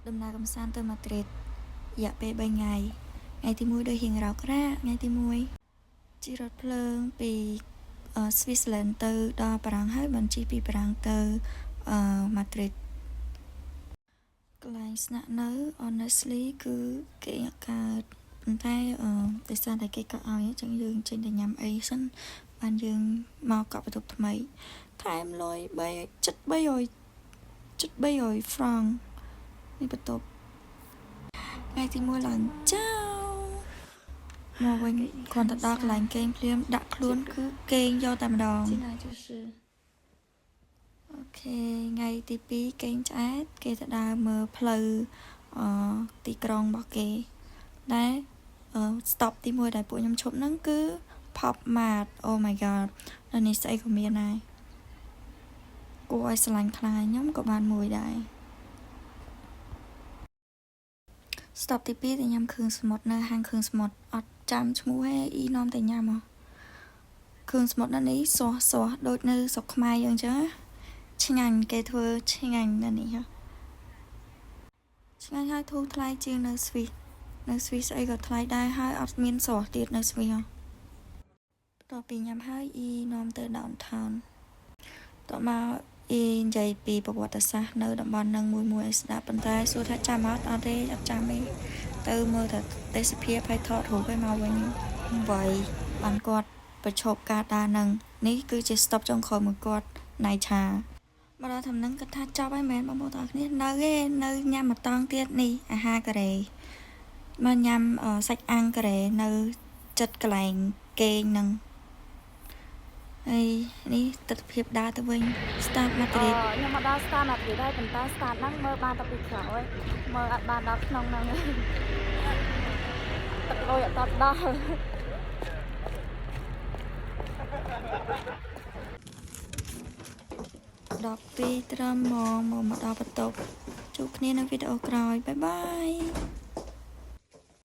ដំណើរកម្សាន្តទៅម៉ាឌ្រីតរយៈពេល3ថ្ងៃថ្ងៃទី1ដូចរៀងរោគរ៉ាថ្ងៃទី1ជិះរថភ្លើងពីស្វីសឡែនទៅដល់បារាំងហើយបានជិះពីបារាំងទៅម៉ាឌ្រីតកន្លែងស្នាក់នៅ honestly គឺគេអត់កើតប៉ុន្តែអឺដោយសារតែគេកក់ឲ្យអញ្ចឹងយើងចេញទៅញ៉ាំអីសិនបានយើងមកកក់បន្ទប់ថ្មីថែមលុយ3ចិត្ត300ចិត្ត300ហ្វ្រង់នេះបន្ទប់ថ្ងៃទី1ឡើងចៅមកវិញគ្រាន់តែដល់កន្លែងគេងភ្លាមដាក់ខ្លួនគឺគេងយកតែម្ដង 进来就是 OK ថ្ងៃទី2គេងឆ្អែតគេទៅដើរមើលផ្លូវអឺទីក្រុងរបស់គេដែលអឺ stop ទី1ដែលពួកខ្ញុំឈប់ហ្នឹងគឺ Pop Mart. Oh my God, នៅនេះស្អីក៏មានដែរគួរឲ្យស្រឡាញ់ខ្លាំងហើយខ្ញុំក៏បានមួយដែរ stop ទី2ទៅញ៉ាំគ្រឿងសមុទ្រនៅហាងគ្រឿងសមុទ្រអត់ចាំឈ្មោះទេអ៊ីនាំតែញ៉ាំហ៎គ្រឿងសមុទ្រនៅនេះស្រស់ស្រស់ដូចនៅស្រុកខ្មែរយើងអញ្ចឹងណាឆ្ងាញ់គេធ្វើឆ្ងាញ់នៅនេះហ៎ឆ្ងាញ់ហើយធូរថ្លៃជាងនៅស្វីសនៅស្វីសស្អីក៏ថ្លៃដែរហើយអត់មានស្រស់ទៀតនៅស្វីសហ៎បន្ទាប់ពីញ៉ាំហើយអ៊ីនាំទៅ downtown តមកអ៊ីនិយាយពីប្រវត្តិសាស្ត្រនៅតំបន់នឹងមួយមួយឲ្យស្ដាប់ប៉ុន្តែសួរថាចាំអត់អត់ទេអត់ចាំទេទៅមើលតែទេសភាពហើយថតរូបឲ្យមកវិញវៃបានគាត់ប្រឈប់ការដើរនឹងនេះគឺជា stop ចុងក្រោយមួយគាត់ណៃឆាមកដល់ធ្វើនឹងគាត់ថាចប់ហើយមែនបងប្អូនទាំងអស់គ្នានៅទេនៅញ៉ាំមួយតង់ទៀតនេះអាហារកូរ៉េមកញ៉ាំសាច់អាំងកូរ៉េនៅចិត្តកន្លែងគេងនឹងហើយនេះទស្សនភាពដើរទៅវិញ start អឺ Madrid. ខ្ញុំមកដល់ stade Madrid ហើយប៉ុន្តែ stade ហ្នឹងមើលបានតែពីក្រោយមើលអត់បានដល់ក្នុងហ្នឹងទេទឹកលុយអត់តដល់ 12ត្រឹមម៉ោងមកមកដល់បន្ទប់ជួបគ្នានៅវីដេអូក្រោយ bye bye.